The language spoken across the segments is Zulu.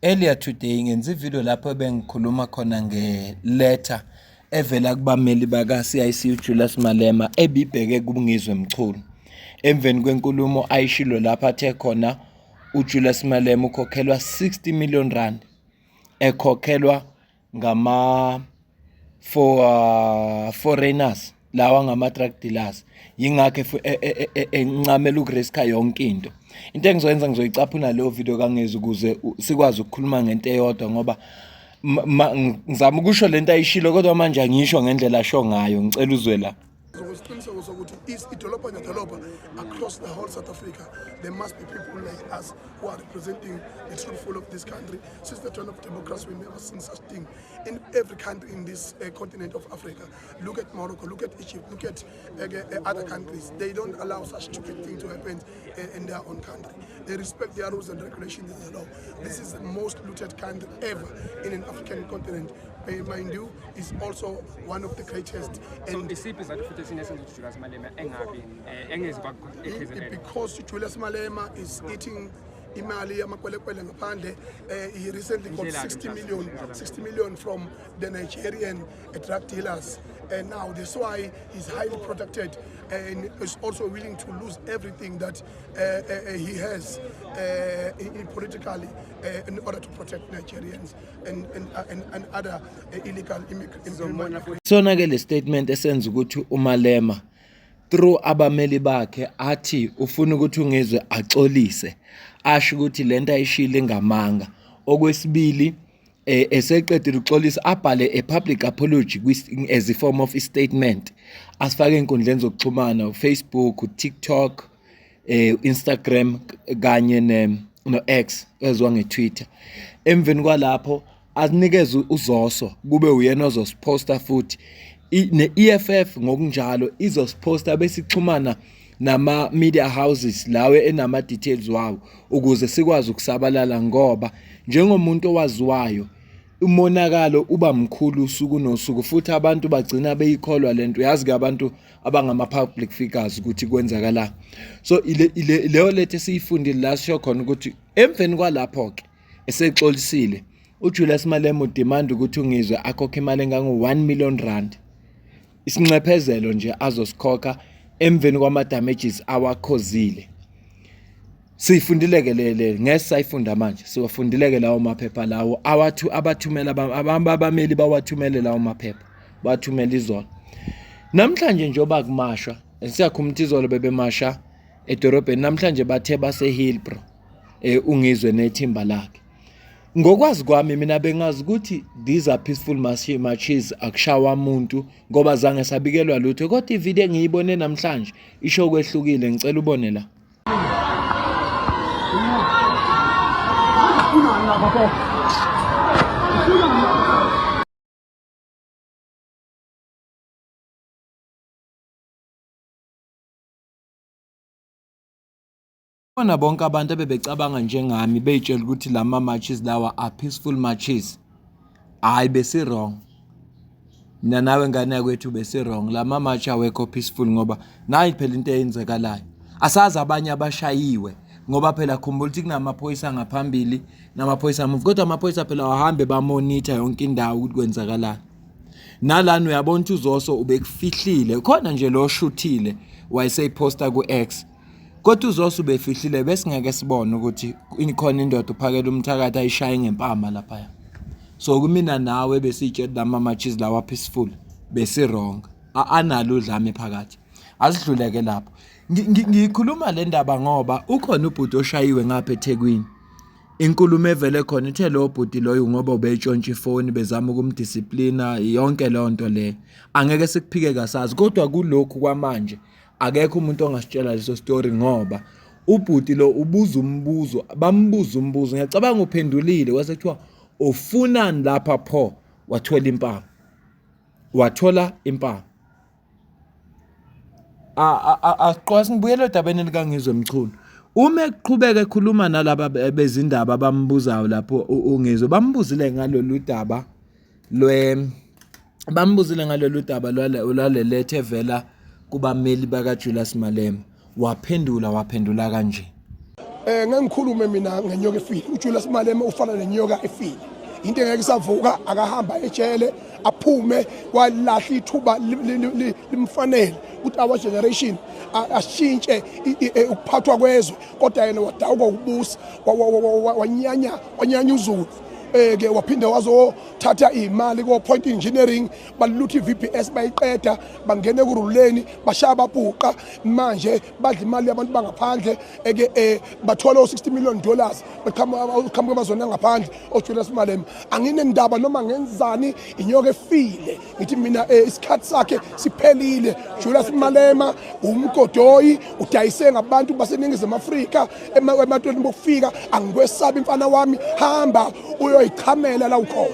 Earlier today ngenza ivideo lapho bengikhuluma khona nge-letter evela kubameli baka-CIC uJulius Malema ebibheke kuNgizwe Mchunu. Emveni kwenkulumo ayishilo lapho athe khona uJulius Malema ukhokhelwa 60 million rand ekhokhelwa ngama for foreigners lawa ngama drug dealers, yingakho encamela ukuriska yonke into. Into engizoyenza, ngizoyicaphuna leyo video kaNgizwe ukuze sikwazi ukukhuluma ngento eyodwa, ngoba ngizama ukusho lento ayishilo kodwa manje angisho ngendlela asho ngayo. Ngicela uzwe la. Isiqiniseko sokuthi idolobha nedolobha across the whole South Africa, there must be people like us who are representing the truthful of this country. Since the turn of democracy, we've never seen such thing in every country in this continent of Africa. Look at Morocco, look at Egypt, look at other countries. They don't allow such stupid thing to happen in their own country. They respect their rules and regulations and the law. This is the most looted country ever in an African continent. Mind you, is also one of the greatest. So And isiphi isizathu futhi esinye esenza ukuthi Julius Malema engabi engezi kwa-KZN? Because Julius Malema is eating imali yamakwelekwele ngaphandle. He recently got Indlela-ke 60 mhlawumbe. million, 60 million from the Nigerian drug dealers, and now that's why he's highly protected and is also willing to lose everything that he has in politically in order to protect Nigerians and other illegal Sizomona futhi. Sona ke le statement esenza ukuthi uMalema through abameli bakhe athi ufuna ukuthi uNgizwe axolise, asho ukuthi lento ayishilo ingamanga. Okwesibili, eseqedile ukuxolisa, abhale a public apology as a form of statement, asifake ey'nkundleni zokuxhumana, Facebook, TikTok, Instagram kanye ne no-X eziwa nge-Twitter. Emveni kwalapho asinikeze uZoso kube uyena ozosiphosta, futhi ne-EFF ngokunjalo izosiphosta, bese ixhumana nama-media houses lawe enama-details wawo ukuze sikwazi ukusabalala, ngoba njengomuntu owaziwayo umonakalo uba mkhulu usuku nosuku, futhi abantu bagcina beyikholwa lento. Uyazi-ke abantu abangama-public figures ukuthi kwenzakala. So leyo letter esiyifundile la sisho khona ukuthi emveni kwalapho-ke esexolisile, uJulius Malema udemand ukuthi uNgizwe akhokhe imali engango-1 million rand, isinxephezelo nje azosikhokha emveni kwama-damages awakhozile. Siyifundile-ke le ngeke sayifunda manje, siwafundile-ke lawo maphepha lawo awathu abathumela abameli bawathumele lawo maphepha, bawathumela izolo. Namhlanje njengoba kumashwa, siyakhuluma ukuthi izolo bebemasha edorobheni, namhlanje bathe base-Hillbrow, uNgizwe nethimba lakhe. Ngokwazi kwami mina bengazi ukuthi these are peaceful marches, akushawa muntu ngoba zange sabikelwa lutho, kodwa ividiyo engiyibone namhlanje isho kwehlukile. Ngicela ubone la. Bona bonke abantu abebecabanga njengami bey'tshela ukuthi lama marches lawa are peaceful marches, hhayi, besi-wrong. Mina nawe ngane yakwethu besi-wrong. Lama march awekho peaceful, ngoba nayi phela into eyenzekalayo. Asazi abanye abashayiwe, ngoba phela khumbula ukuthi kunamaphoyisa ngaphambili namaphoyisa amuva, kodwa amaphoyisa phela awahambe bamonitha yonke indawo ukuthi kwenzakalani. Nalana uyabona ukuthi uZoso ubekufihlile khona nje, lo shuthile wayeseyiphosta ku-X, kodwa uZoso ubefihlile, besingeke sibone ukuthi khona indoda uphakela umthakathi ayishaye ngempama laphaya. So kumina nawe besiyitshela lama marches lawa peaceful, besi-wrong, analo udlame phakathi. Asidluleke lapho. Ngikhuluma le ndaba ngoba ukhona ubhuti oshayiwe ngapha eThekwini. Inkulumo evele khona ithe lowo bhuti loyo ngoba ubeyitshontsha ifoni, bezama ukumdisiplina, yonke leyo nto leyo angeke sikuphike, kasazi. Kodwa kulokhu kwamanje akekho umuntu ongasitshela leso story, ngoba ubhuti lo ubuza umbuzo, bambuza umbuzo, ngiyacabanga uphendulile, kwase kuthiwa ufunani lapha pho, wathola impama, wathola impama. Asiqoqa sibuyele odabeni likaNgizwe Mchunu. Uma eqhubeka ekhuluma nalaba bezindaba abambuzayo lapho uNgizwe, bambuzile ngalolu daba lwe bambuzile ngalolu daba lwale letha evela kubameli bakaJulius Malema, waphendula kanje. Ngeke ngikhulume mina ngenyoka efile. UJulius Malema ufana nenyoka efile. Into engeke isavuka, akahamba ejele aphume, walahla ithuba limfanele ukuthi our generation ashintshe ukuphathwa kwezwe, kodwa yena wadawuka ukubusa, wanyanya wanyanya uZulu. Ke waphinde wazothatha imali ko Point Engineering, balutha i-VBS, bayiqeda, bangene kuruleni, bashaya babhuqa. Manje badla imali yabantu bangaphandle, eke bathola o-$60 million beqhamuka emazweni angaphandle. OJulius Malema anginendaba noma ngenzani, inyoka efile. Ngithi mina isikhathi sakhe siphelile. Julius Malema umgodoyi, udayise ngabantu baseNingizimu Afrika ematweni bokufika. Angikwesabi mfana wami, hamba uyoyichamela la ukhona.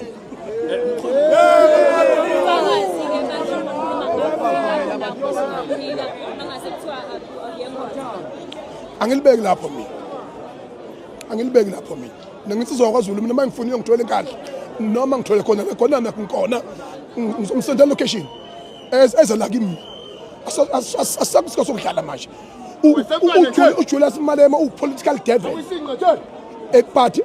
Umphakathi-ke manje ukhuluma ngakho nakho singakunika mangase kuthiwa akuyekho. Angilibeki lapho mina, angilibeki lapho mina. Nanginsizwa kwaZulu mina, uma ngifuna uyongithola eNkandla noma ngithole khona khona nakhona, ngizomsendela location eze la kimi. Asakusika sokudlala manje. UJulius Malema uwu-political devil, but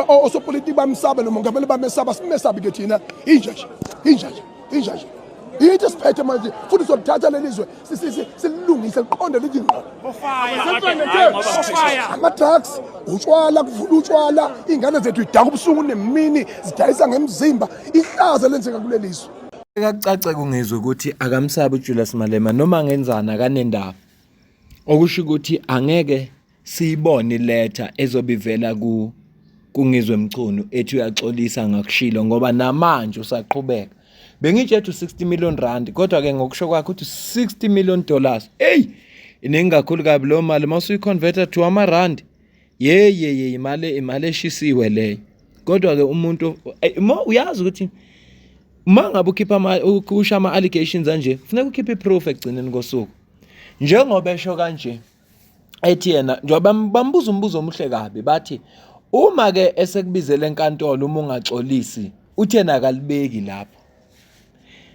osopolitiki bamsaba nomongameli bamesaba, simesabi ke thina. Inja nje, inja nje, inja nje. Yinto esiphethe manje, futhi sizolithatha leli zwe, sililungise liqonde lithi ngqo. Ama-drugs, utshwala, kuvula utshwala, iy'ngane zethu idaka ubusuku nemini, zidayisa ngemzimba. Ihlazo lenzeka kuleli zwe. Kucace kungizwe ukuthi akamsabi uJulius Malema, noma ngenzani akanendaba. Okusho ukuthi angeke siyibone iletha ezobe ivela ku kuNgizwe Mchunu ethi uyaxolisa ngakushilo, ngoba namanje usaqhubeka. Bengitshe u-60 million rand, kodwa ke ngokusho kwakhe uthi $60 million. Hey, iningi kakhulu kabi leyo mali mawusuyi-converta to ama-rand. Ye ye ye, imali eshisiwe leyo. Kodwa ke umuntu mo uyazi ukuthi uma ngabe ukhipha ama usho ama allegations anje, kufuneka ukhiphe i-proof ekugcineni kosuku. Njengoba esho kanje ethi yena, njengoba bambuza umbuzo omuhle kabi, bathi uma ke esekubizele enkantolo uma ungaxolisi, uthi yena akalibeki lapho.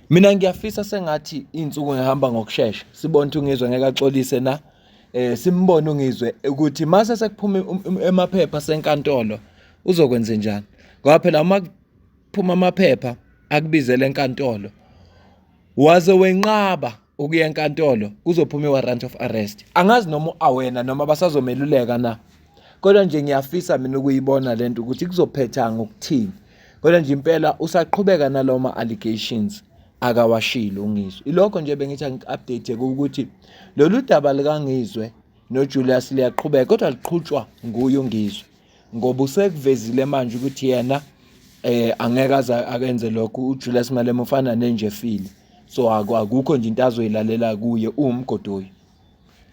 Mina ngiyafisa sengathi iy'nsuku ngihamba ngokushesha, sibone ukuthi uNgizwe ngeke axolise na. Simbone uNgizwe ukuthi mase sekuphuma emaphepha senkantolo uzokwenza njani, ngoba phela uma kuphuma amaphepha akubizele enkantolo waze wenqaba ukuya enkantolo, kuzophuma i-warrant of arrest. Angazi noma awena noma basazomeluleka na, kodwa nje ngiyafisa mina ukuyibona lento ukuthi kuzophetha ngokuthini. Kodwa nje impela usaqhubeka nalawo ma-allegations akawashilo uNgizwe. Ilokho nje bengithi angi-update ukuthi lolu daba likaNgizwe noJulius liyaqhubeka, kodwa liqhutshwa nguye uNgizwe, ngoba usekuvezile manje ukuthi yena angeke aze akenze lokho. UJulius Malema ufana nenje efile, so akukho nje into azoyilalela kuye, uwumgodoyi.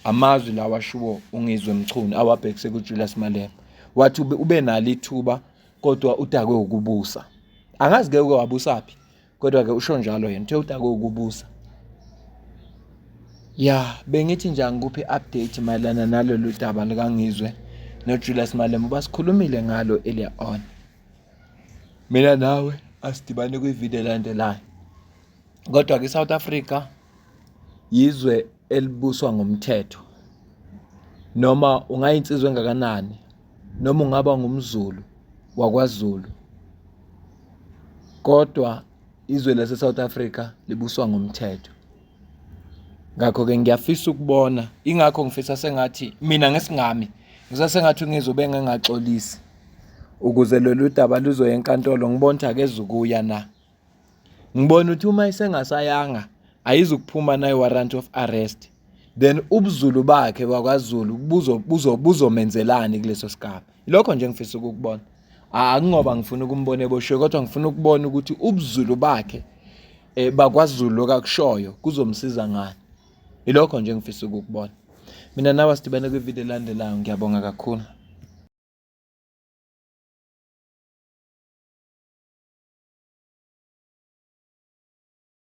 Amazwi lawa ashiwo uNgizwe Mchunu awabhekise kuJulius Malema, wathi ube nalo ithuba kodwa udakwe ukubusa. Angazi ke uke wabusaphi, kodwa ke usho njalo yena, uthe udakwe ukubusa. Ya, bengithi nje angikuphi update mayelana nalolu daba likaNgizwe noJulius Malema, basikhulumile ngalo earlier on. Mina nawe asidibane kwividiyo elandelayo. Kodwa ke iSouth Africa yizwe elibuswa ngomthetho. Noma ungayinsizwa engakanani, noma ungaba ngumZulu wakwaZulu, kodwa izwe lase-South Africa libuswa ngomthetho. Ngakho-ke ngiyafisa ukubona, ingakho ngifisa sengathi mina ngesingami, ngifisa sengathi uNgizwe ubengengaxolisi ukuze lolu daba luzoya enkantolo, ngibone ukuthi akezukuya na. Ngibona ukuthi uma isengasayanga ayizukuphuma na i-warrant of arrest, then ubuZulu bakhe bakwaZulu buzomenzelani kuleso sigaba. Ilokho nje engifisa ukukubona. Akungoba ngifuna ukumbona eboshiwe, kodwa ngifuna ukubona ukuthi ubuZulu bakhe bakwaZulu okakushoyo kuzomsiza ngani. Ilokho nje engifisa ukukubona. Mina nawe sidibane kwividiyo elandelayo. Ngiyabonga kakhulu.